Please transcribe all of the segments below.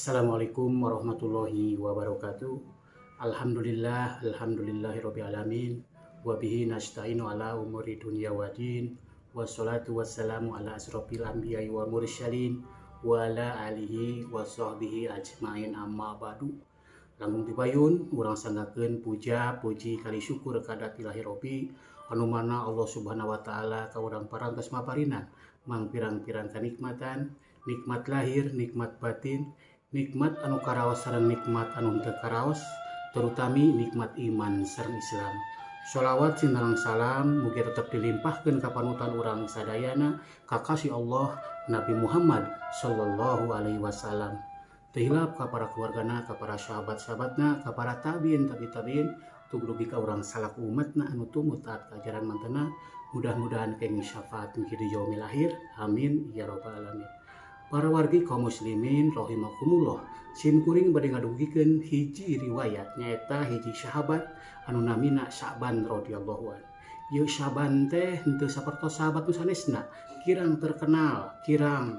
Assalamualaikum warahmatullahi wabarakatuh. Alhamdulillah, alhamdulillahirabbil alamin. Wa bihi nasta'inu ala umuri dunya waddin. Wassalatu wassalamu ala asrofil anbiya'i wal mursalin wa ala alihi wa sahbihi ajmain, amma ba'du. Langkung ti payun urang sanggakeun puja puji kali syukur ka ilahi Robbi, anu mana Allah Subhanahu wa Taala ka urang parantos maparinan mangpirang-pirang kanikmatan, nikmat lahir, nikmat batin, nikmat anu karaos sareng nikmat anu henteu karaos, terutami nikmat iman sareng Islam. Sholawat sinareng salam mugi tetep dilimpahkeun ka panutan urang sadayana, kakasih Allah Nabi Muhammad sallallahu alaihi wasallam. Teu hilap ka para keluargana, ka para sahabat-sahabatna, ka para tabiin tabi tabiin, dugi ka urang salaku umatna anu tumut taat ka ajaran mantena. Mudah-mudahan kenging syafaat di yaumil akhir. Amin ya robbal alamin. Para wargi kaum muslimin rahimakumullah, sim kuring bade ngadugikeun hiji riwayat, nyaeta hiji sahabat anu namina Sa'ban radhiyallahu an. Ieu Sa'ban teh henteu sapertos sahabat nu sanesna, kirang terkenal, kirang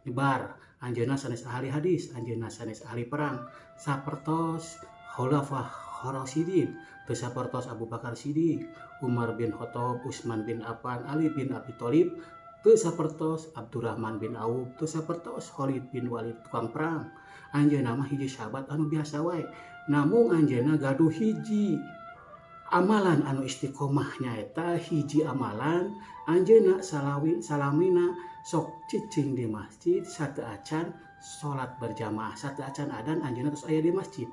nyebar. Anjeunna sanes ahli hadis, anjeunna sanes ahli perang sapertos Khulafah Rasyidin, teu sapertos Abu Bakar Siddiq, Umar bin Khattab, Utsman bin Affan, Ali bin Abi Thalib, teu sapertos Abdurrahman bin Auf, teu sapertos Khalid bin Walid tukang perang. Anjeunna mah hiji sahabat anu biasa wae, namung anjeunna gaduh hiji amalan anu istiqomah, nyaeta hiji amalan anjeunna salawi salamina sok cicing di masjid sateuacan salat berjamaah. Sateuacan adan, anjeunna terus aya di masjid.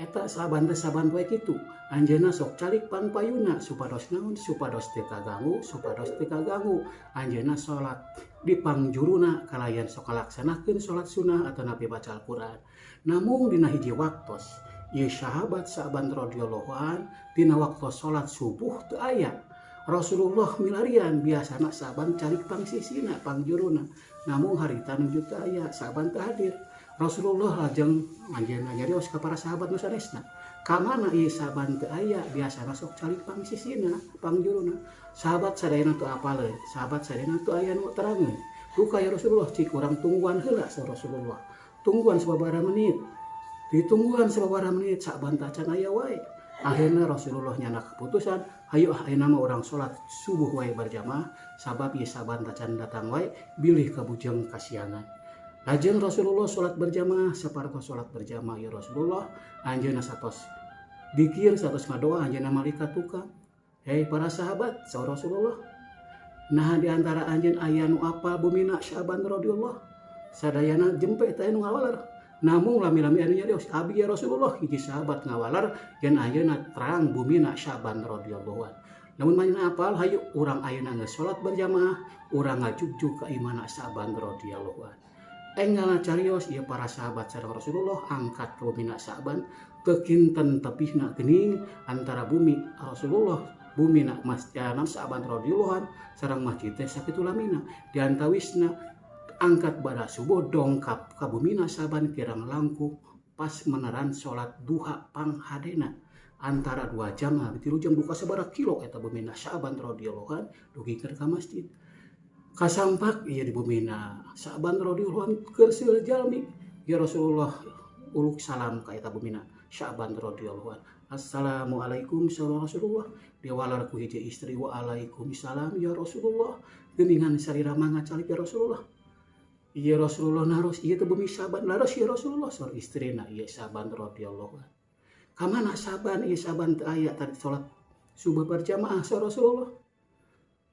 Eta saban teh saban poe kitu anjeunna sok calik pangpayuna. Supados naon? Supados teu kaganggu, supados teu kaganggu. Anjeunna salat di pangjuruna kalayan sok ngalaksanakeun salat sunnah atanapi baca Al-Qur'an. Namun dina hiji waktos ieu sahabat Sa'ban radhiyallahu an dina waktu salat subuh teu aya. Rasulullah milarian, biasana Sa'ban calik pangsisina, pangjuruna, namun harita nuju teu aya, Sa'ban teu hadir. Rasulullah lajeng anjeunna nyarios ka para sahabat nu sanesna, "Ka mana ieu Sa'ban teu aya? Biasana sok calik pangsisina, pangjuruna." Sahabat sadayana teu apaleun, sahabat sadayana teu aya nu terangeun. "Duka ya Rasulullah, cik urang tungguan heula," saur Rasulullah. Tungguan sababaraha menit, ditungguan sababaraha menit, Sa'ban tacan aya wae. Akhirnya Rasulullah nyandak keputusan, "Hayu ah, ayeuna mah urang salat subuh wae berjamaah, sabab ieu Sa'ban tacan datang wae, bilih kabujeng kasiangan." Lajeng Rasulullah salat berjamaah. Sapertos salat berjamaah ya Rasulullah, anjeunna satos dikir, satos ngadoa, anjeunna malih ka tukang. "Hei para sahabat," saur Rasulullah, "nah di antara anjeun aya nu apal bumina Sya'ban radhiyallahu?" Sadayana jempe, teh nu ngawaler. Namun lami-lami anu nyarios, "Abi ya Rasulullah." Hiji sahabat ngawaler yen anjeunna terang bumina Sya'ban radhiyallahu an. "Lamun manehna apal, hayu urang ayeuna geus salat berjamaah, urang ngajugjug ka imahna Sya'ban radhiyallahu an." Enggal carios ieu para sahabat sareng Rasulullah angkat ke bumina Sa'ban. Teu kinten tebihna geuning antara bumi Rasulullah, bumi na masjid Sa'ban radhiyallahu an sareng masjid teh sakitu lamina. Diantawisna angkat pada subuh dongkap ka bumina Sa'ban kirang langkung pas meneran salat duha panghadena, antara 2 jam lah 3 jam, duka sabaraha kilo eta bumina Sa'ban radhiyallahu an dugi ka masjid. Kasampak ieu di bumina Sa'ban radhiyallahu an, keur seueur jalmi. Ya Rasulullah uluk salam ka eta bumina Sya'ban radhiyallahu an. "Assalamualaikum," saur Rasulullah. Diwalar ku hiji istri, "Waalaikumsalam ya Rasulullah. Geuningan salira mangga calik ya Rasulullah." "Iya Rasulullah, naros ieu teh bumi Sya'ban?" "Laros ya Rasulullah," saur istrina. "Ieu Sya'ban radhiyallahu an. Ka mana Sya'ban? Ieu Sya'ban teu aya, tadi salat subuh berjamaah," saur Rasulullah.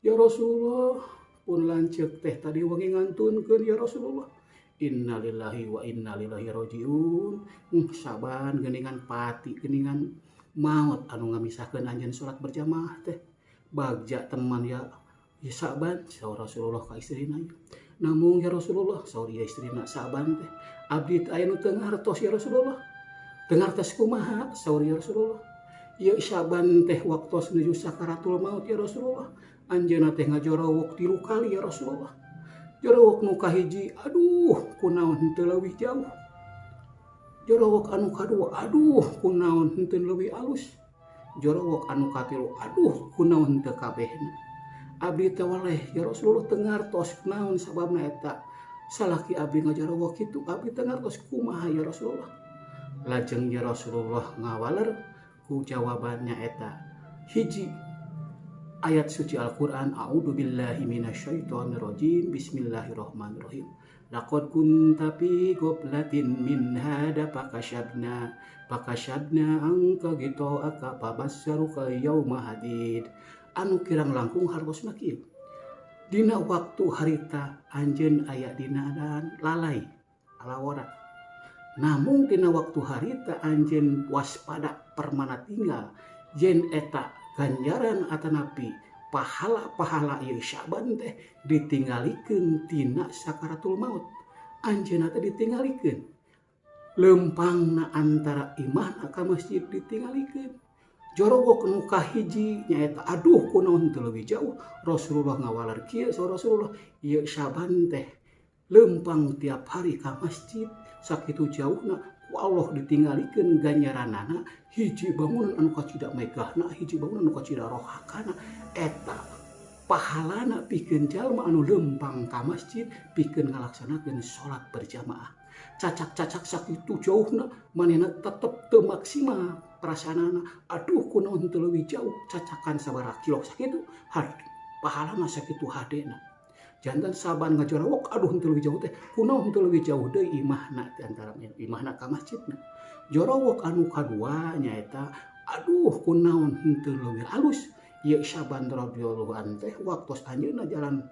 "Ya Rasulullah, pun lanceuk teh tadi wengi ngantunkeun ya Rasulullah. Innalillahi wa inna ilaihi rajiun. Saban geuningan pati, geuningan maut anu ngamisahkeun anjeun salat berjamaah teh. Bagja teman ya ya Sa'ban," saur Rasulullah ka istrina. "Namun ya Rasulullah," saur ieu istrina Sa'ban teh, "abdi teh aya nu teu ngartos ya Rasulullah." "Teu ngartos kumaha?" saur ya Rasulullah. "Ieu Sa'ban teh waktos nuju sakaratul maut ya Rasulullah, anjeunna teh ngajorowok tilu kali ya Rasulullah. Jorowok nu kahiji, aduh, kunaon henteu leuwih jauh. Jorowok anu kadua, aduh, kunaon henteu leuwih alus. Jorowok anu katilu, aduh, kunaon henteu kabehna. Abdi teh waleh ya Rasulullah teu ngartos naon sababna eta." Salaki abdi ngajarawok kitu abdi teu ngartos kumaha ya Rasulullah. Lajeng ya Rasulullah ngawaler ku jawabannya eta hiji ayat suci Al-Qur'an, a'udzu billahi minasyaitonir rajim, bismillahirrahmanirrahim. Laqad kunta fi ghaflatin min hada fakashafna fakashafna anka ghita'aka fabassaruka yauma hadid. Anu kirang langkung hartosna kieu, dina waktu harita anjeun aya dina dan lalai alawara, namun dina waktu harita anjeun waspada permana tinggal yen eta ganjaran atanapi pahala-pahala ieu Syaban teh ditinggalikeun tina sakaratul maut. Anjeunna teh ditinggalikeun lempangna antara imahna ka masjid ditinggalikeun. Jorowok nu kahiji nyaeta aduh kunaon teu leuwih jauh. Rasulullah ngawaler kieu, saur Rasulullah, ieu Syaban teh lempang tiap hari ka masjid sakitu jauhna, ku Allah ditinggalikeun ganjaranana hiji bangunan anu kacida megahna, hiji bangunan anu kacida rohakana. Eta pahalana pikeun jalma anu lempang ka masjid pikeun ngalaksanakeun salat berjamaah. Cacak-cacak sakitu jauhna manehna tetep teu maksimal perasaanana, aduh kunaon teu leuwih jauh, cacakan sabaraha kilo sakitu pahalana sakitu hadena. Janten Saban ngajarawok aduh henteu leuwih jauh teh kunaon henteu leuwih jauh deui imahna teh antara imahna ka masjidna. Jorowok anu kadua nyaeta aduh kunaon henteu leuwih halus. Ieu Syaban radhiyallahu anhu teh waktos anjeunna jalan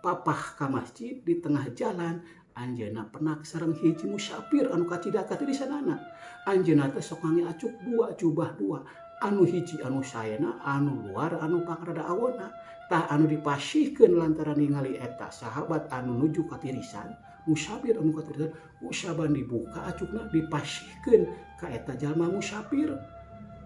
papah ka masjid, di tengah jalan anjeunna penak sareng hiji musafir anu kacida katirisanana. Anjeunna teh sok ngangge acuk dua, jubah dua, anu hiji anu saena, anu luar anu pangrada awonna. Tah anu dipasihkeun lantaran ningali eta sahabat anu nuju katirisan, musafir anu katirisan, ku Syaban dibuka acukna dipasihkeun ka eta jalma musafir.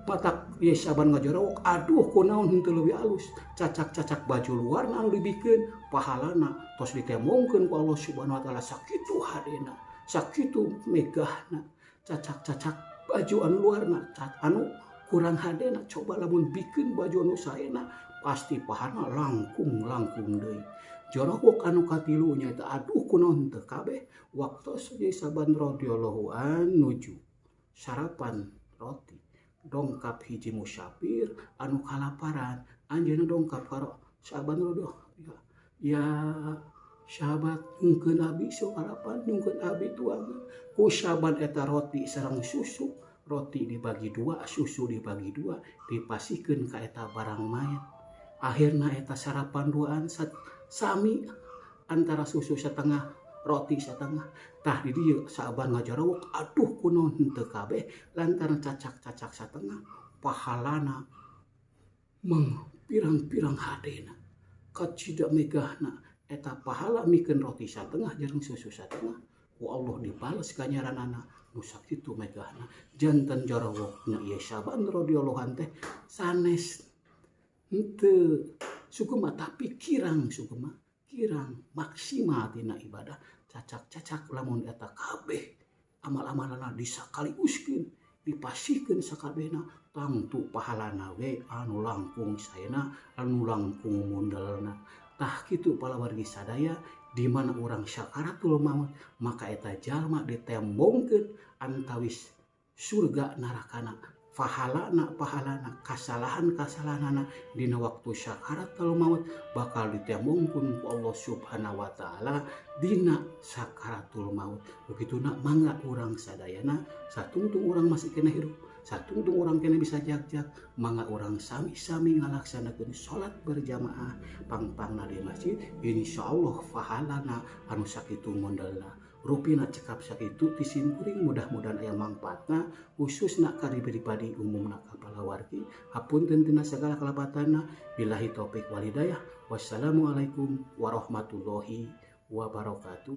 Matak ieu Syaban ngajarawok aduh kunaon henteu leuwih alus, cacak-cacak baju luarna anu dibikeun pahalana tos ditembongkeun ku Allah Subhanahu wa taala sakitu hadena, sakitu megahna. Cacak-cacak baju anu luarna anu kurang hadena, coba lamun bikeun baju anu saena pasti pahalana langkung-langkung deui. Jorowok anu katilu nyaeta aduh kunaon teu kabeh. Waktos ieu Syaban radhiyallahu an nuju sarapan roti, dongkap hiji musafir anu kalaparan. Anjeunna dongkap ka Syaban radhiyallahu, ya sahabat, nyungkeun abi sok kalapan, nyungkeun abi tuangan. Ku Syaban eta roti sareng susu, roti dibagi dua, susu dibagi dua, dipasihkeun ka eta barang mayat. Akhirna eta sarapan duaan sami antara susu setengah, roti setengah. Tah di dieu Syaban ngajarawok aduh kunaon henteu kabeh, lantaran cacak-cacak setengah pahalana mangpirang-pirang hadena, kacida megahna. Eta pahala mikeun roti satengah jeung susu satengah ku Allah dibales ganjaranana nu sakitu megahna. Janten jarawokna ieu Syaban radhiyallahu anhu teh sanes henteu sugema, tapi kirang sugema, kirang maksimal tina ibadah. Cacak-cacak lamun eta kabeh amal-amalana disakaliguskeun, dipasihkeun sakabehna, tangtu pahalana we anu langkung saena, anu langkung mundelna. Tah kitu palawargi sadaya, di mana urang sakaratul maut maka eta jalma ditembongkeun antawis surga narakana, pahalana pahalana kasalahan-kasalahanana dina waktu sakaratul maut bakal ditembongkeun ku Allah Subhanahu wa taala dina sakaratul maut. Begituna mangga urang sadayana, satungtung urang masih kena hirup, satungtung urang kena bisa jag-jag, mangga urang sami-sami ngalaksanakeun salat berjamaah pangpangna di masjid, insyaallah pahalana anu sakitu mondelna. Rupina cekap sakitu ti simkuring, mudah-mudahan aya mangfaatna khususna ka pribadi, umumna ka palawargi. Hapunten tina sagala kalepatanna. Billahi taufik wal hidayah, wassalamualaikum warahmatullahi wabarakatuh.